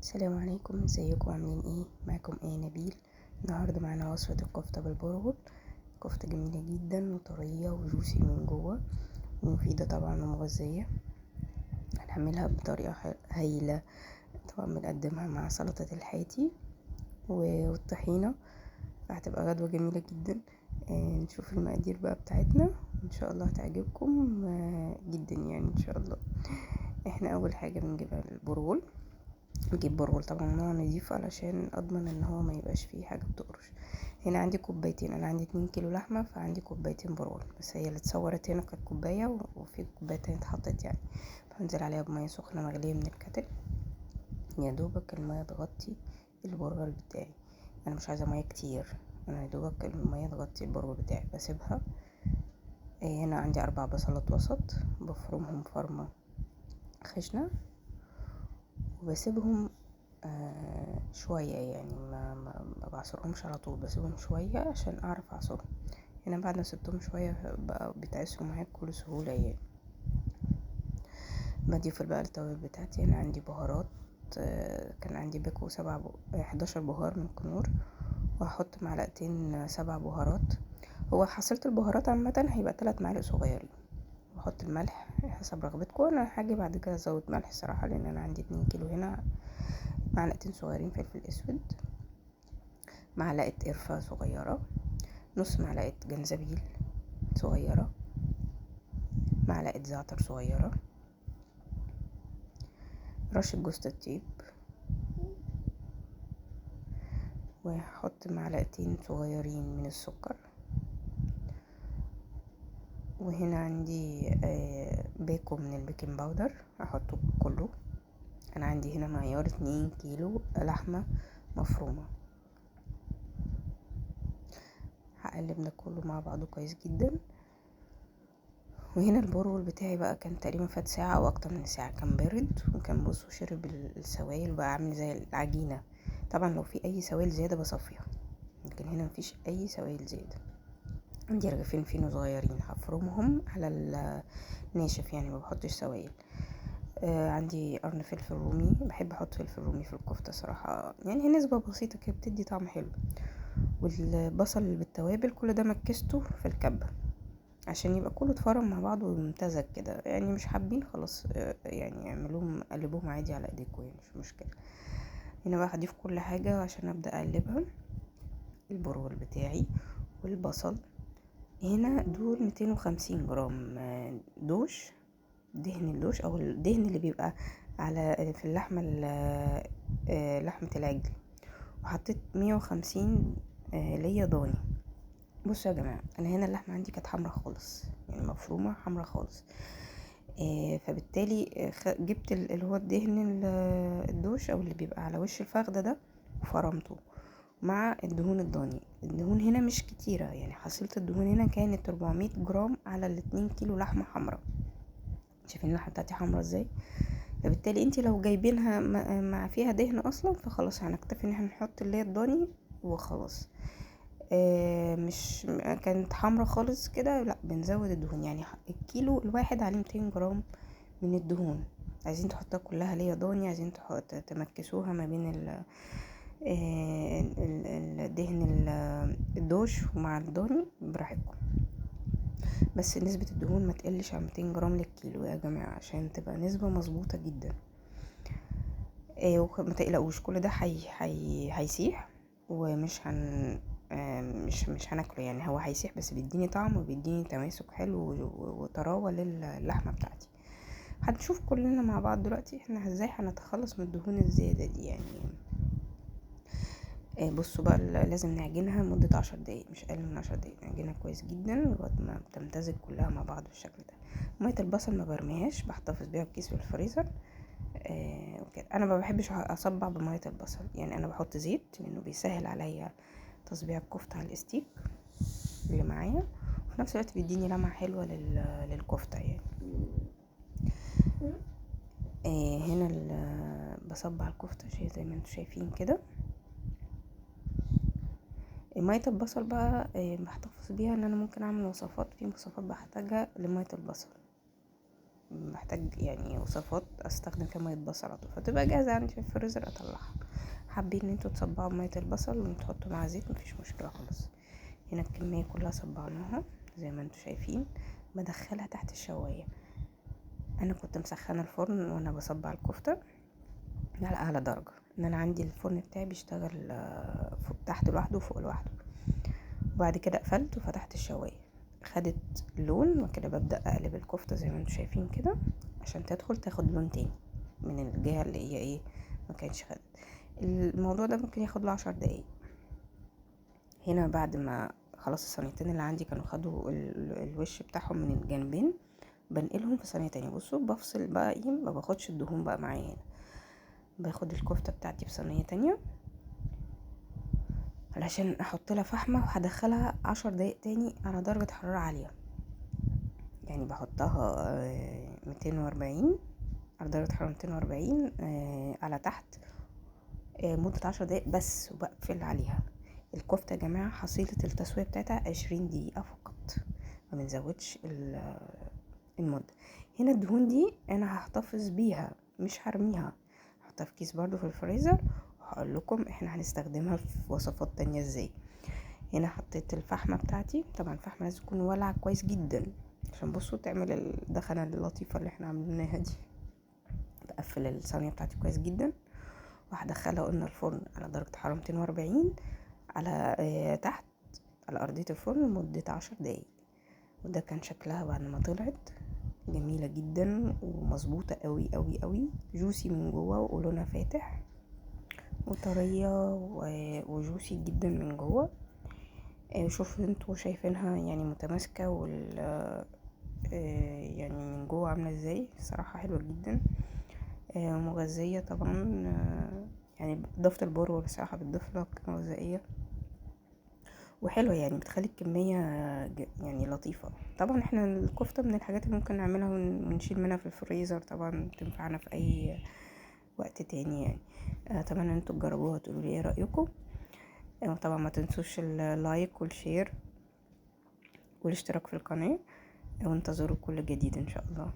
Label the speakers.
Speaker 1: السلام عليكم، ازيكم؟ عاملين ايه؟ معاكم ايه نبيل. النهارده معانا وصفه الكفتة بالبرغل. كفته جميلة جدا وطريه وجوسي من جوه، ومفيدة طبعا ومغذيه. هنعملها بطريقة هايلة. طبعا بنقدمها مع سلطة الحاتي والطحينه، فهتبقى غدوه جميلة جدا. نشوف المقادير بقى بتاعتنا، ان شاء الله هتعجبكم جدا يعني ان شاء الله. احنا اول حاجة بنجيب البرغل، نجيب برغل طبعا نوع نضيف علشان اضمن ان هو ما يبقاش فيه حاجة بتقرش. هنا عندي كوبايتين، انا عندي 2 كيلو لحمه فعندي كوبايتين برغل، بس هي اللي اتصورت هنا كانت كوباية وفي كوباية تانية اتحطت يعني. بنزل عليها بميه سخنة مغليه من الكتل، يا دوبك المية تغطي البرغل بتاعي. انا مش عايزه مية كتير، انا يا دوبك المية تغطي البرغل بتاعي بسيبها. هنا عندي 4 بصلات وسط بفرمهم فرمه خشنه وبسيبهم شوية، يعني ما بعصرهمش على طول، بسيبهم شوية عشان اعرف اعصرهم. هنا بعد ما سبتهم شوية بقى بيتعصروا معايا بكل سهولة يعني. بضيف بقى التوابل بتاعتي. هنا عندي بهارات، كان عندي باكو 11 بهار من كنور، وهحط معلقتين 7 بهارات. هو حصيلة البهارات عامة هيبقى 3 معالق صغيرين. واحط الملح حسب رغبتكم، انا هاجي بعد كده ازود ملح الصراحة لان انا عندي 2 كيلو. هنا معلقتين صغيرين فلفل اسود، معلقه قرفه صغيرة، نص معلقه جنزبيل صغيرة، معلقه زعتر صغيرة، رشه جوز الطيب، وهحط معلقتين صغيرين من السكر. وهنا عندي باكو من ال baking powder هحطه كله. انا عندي هنا معيار 2 كيلو لحمة مفرومة. هقلب ده كله مع بعضه كويس جدا. وهنا البرغل بتاعي بقى كان تقريبا فات ساعة او اكتر من ساعة، كان بارد وكان بصوا شرب السوائل وبقى عامل زي العجينة. طبعا لو في اي سوائل زيادة بصفيها، لكن هنا مفيش اي سوائل زيادة. عندي رغيفين فينو صغيرين هفرمهم على الناشف يعني ما بحطش سوائل. عندي قرن فلفل رومي، بحب احط فلفل رومي في الكفتة صراحة، يعني هي نسبه بسيطة كده بتدي طعم حلو. والبصل بالتوابل كل ده مكسته في الكبه عشان يبقى كله اتفرم مع بعضه وممتزج كده. يعني مش حابين خلاص، يعني اعملوهم قلبوهم عادي على ايديكم يعني مش مشكلة. هنا بقى هضيف كل حاجة عشان ابدا اقلبها. البرغل بتاعي والبصل هنا دول 250 جرام دوش، دهن الدوش او الدهن اللي بيبقى على في اللحمة لحمه العجل. وحطيت 150 ليا ضاني. بصوا يا جماعة، انا هنا اللحمة عندي كانت حمرا خالص، يعني مفرومه حمرا خالص، فبالتالي جبت اللي هو الدهن الدوش او اللي بيبقى على وش الفخده ده وفرمته مع الدهون الضاني. الدهون هنا مش كتيرة، يعني حصيلة الدهون هنا كانت 400 جرام على 2 كيلو لحمة حمرا. شايفين اللحمة بتاعتي حمرا ازاي؟ فبالتالي انتي لو جايبينها مع فيها دهن اصلا فخلاص هنكتفي ان احنا نحط اللي هي الضاني وخلاص. مش كانت حمرا خالص كده، لا بنزود الدهون. يعني الكيلو الواحد عليه 200 جرام من الدهون. عايزين تحطها كلها ليا ضاني، عايزين تمكسوها ما بين الدهن الدوش ومع الضاني براحتكم، بس نسبة الدهون ما تقلش عن 200 جرام للكيلو يا جماعة عشان تبقى نسبة مظبوطة جدا. وما تقلقوش كل ده هيسيح ومش هن مش مش هناكله، يعني هو هيسيح بس بيديني طعم وبيديني تماسك حلو وطراوة للحمة بتاعتي. هنشوف كلنا مع بعض دلوقتي احنا ازاي هنتخلص من الدهون الزيادة دي يعني. بصوا بقى، لازم نعجنها مدة 10 دقايق، مش اقل من 10 دقايق. نعجنها كويس جدا لغاية ما تمتزج كلها مع بعض بالشكل ده. مية البصل ما برميهاش، بحتفظ بيها في كيس في الفريزر. وكده. انا ما بحبش اصبع بمية البصل، يعني انا بحط زيت لانه بيسهل عليا تصبيع الكفتة على الاستيك اللي معايا، وفي نفس الوقت بيديني لمعة حلوة للكفتة يعني. هنا بصبع الكفتة زي ما انتم شايفين كده. مية البصل بقى بحتفظ بيها ان انا ممكن اعمل وصفات، في وصفات بحتاجها لمية البصل. محتاج يعني وصفات استخدم فيها مية بصل على طول، فتبقى جاهزة عندي في الفريزر اطلعها. حابين ان انتوا تصبعوا مية البصل وتحطوا معاها زيت مفيش مشكلة خالص. هنا الكمية كلها صبعناها زي ما انتوا شايفين. بدخلها تحت الشوايه. انا كنت مسخنه الفرن وانا بصبع الكفتة على اعلى درجه، ان انا عندي الفرن بتاعي بيشتغل فوق تحت لوحده وفوق لوحده. وبعد كده قفلت وفتحت الشوايه، خدت لون، وكده ببدا اقلب الكفتة زي ما انتوا شايفين كده عشان تدخل تاخد لون تاني من الجهة اللي هي ايه ما كانتش خدت. الموضوع ده ممكن ياخد له 10 دقايق. هنا بعد ما خلاص الصينيتين اللي عندي كانوا خدوا الوش بتاعهم من الجنبين، بنقلهم في صينية تانية. بصوا بفصل بقى ايه، ما باخدش الدهون بقى معايا. هنا باخد الكفتة بتاعتي في صينية تانية علشان احط لها فحمه، وهدخلها 10 دقايق تاني على درجه حرارة عالية. يعني بحطها 240 على درجه حرارة 240 على تحت مده 10 دقايق بس، وبقفل عليها. الكفتة يا جماعة حصيله التسوية بتاعتها 20 دقيقة فقط، ما بنزودش المدة. هنا الدهون دي انا هحتفظ بيها مش هرميها، هحطها في كيس برضو في الفريزر، وهقول لكم احنا هنستخدمها في وصفات تانية ازاي. هنا حطيت الفحمة بتاعتي. طبعا الفحمة لازم تكون ولعة كويس جدا عشان بصوا تعمل الدخنة اللطيفة اللي احنا عاملينها دي. بقفل الصينية بتاعتي كويس جدا، وهدخلها قلنا الفرن على درجة حرارة 240 على تحت على أرضية الفرن لمدة 10 دقايق. وده كان شكلها بعد ما طلعت، جميلة جدا ومظبوطة قوي قوي قوي، جوسي من جوه ولونها فاتح وطرية وجوسي جدا من جوه. شوفوا انتوا شايفينها يعني متماسكة وال يعني من جوه عاملة ازاي. الصراحة حلوة جدا، مغذية طبعا. يعني اضافة البرغل الصراحة بتضيف لك قيمة غذائية وحلوة، يعني بتخلي الكمية يعني لطيفة. طبعا احنا الكفتة من الحاجات اللي ممكن نعملها ونشيل منها في الفريزر، طبعا تنفعنا في اي وقت تاني يعني. اتمنى ان انتوا تجربوها وتقولوا لي ايه رأيكم. طبعا ما تنسوش ال like وال share والاشتراك في القناة، وانتظروا كل جديد ان شاء الله.